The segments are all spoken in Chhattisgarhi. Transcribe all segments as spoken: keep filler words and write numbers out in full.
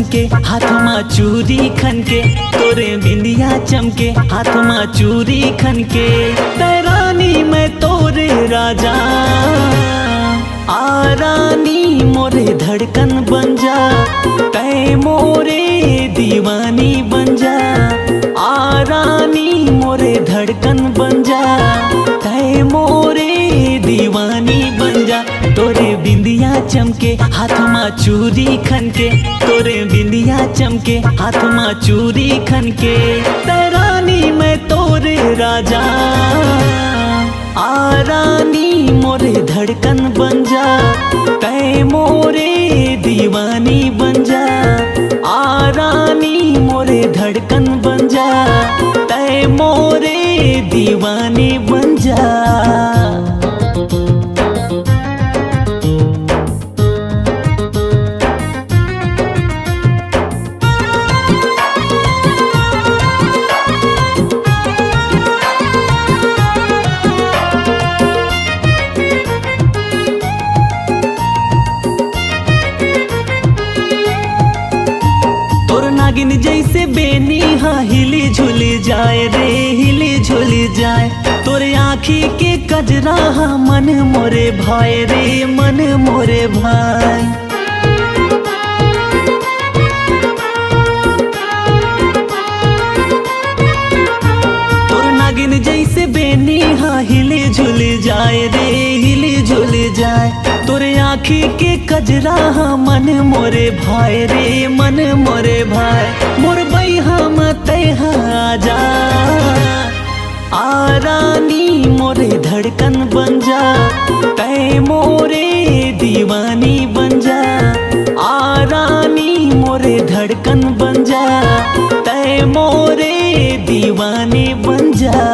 के, हाथ मा चूरी खन के, तोरे बिंदिया चमके, हाथ मा चूरी खन के। तै रानी मैं तोरे राजा, आ रानी मोरे धड़कन बन जा, तै मोरे दीवानी बन जा। आ रानी मोरे धड़कन बन जा, तै मोरे दीवानी बन जा। तोरे बिंदिया चमके, हाथ मा चूरी खन के, तोरे बिंदिया चमके, हाथ मा चूरी खन के। तै रानी मैं तोरे राजा, आ रानी मोरे धड़कन बन जा, तै मोरे दीवानी बन जा। आ रानी मोरे धड़कन बन जा, तै मोरे दीवानी बन जा। तोर नागिन जैसे बेनी हा हिली झुली जाए रे, हिली झुली जाए। तोर आँखी के कजरा हा मन मोरे भाए रे, मन मोरे भाए। तोर नागिन जैसे बेनी हा हिली झुली जाए रे, हिली झुली जाए। तोरे आँखी के कजरा हा मन मोरे भाए रे, मन मोरे भाए। मोर बैहा म तैहा आजा, आ रानी मोरे धड़कन बन जा, तै मोरे दीवानी बन जा। आ रानी मोरे धड़कन बन जा, तै मोरे दीवानी बन जा।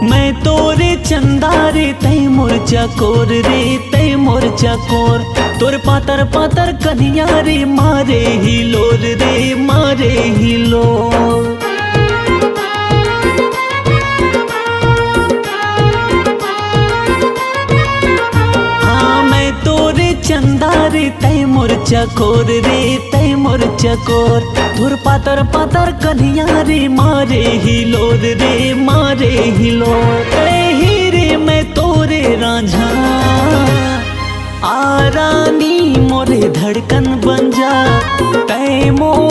मैं तोरे चंदा रे, तै मोर चकोर रे, तै मोर चकोर। तोर पातर पातर कनिया रे, मारे हिलोर रे, मारे हिलोर। हाँ, मैं तोरे चंदा रे, तै मोर चकोर रे, तै मोर चकोर। तोर पातर पातर कनिया रे, मारे हिलोर रे, मारे हिलोर। तै ही रे मैं तोरे रांझा, आ रानी मोरे धड़कन बन जा। तै मोर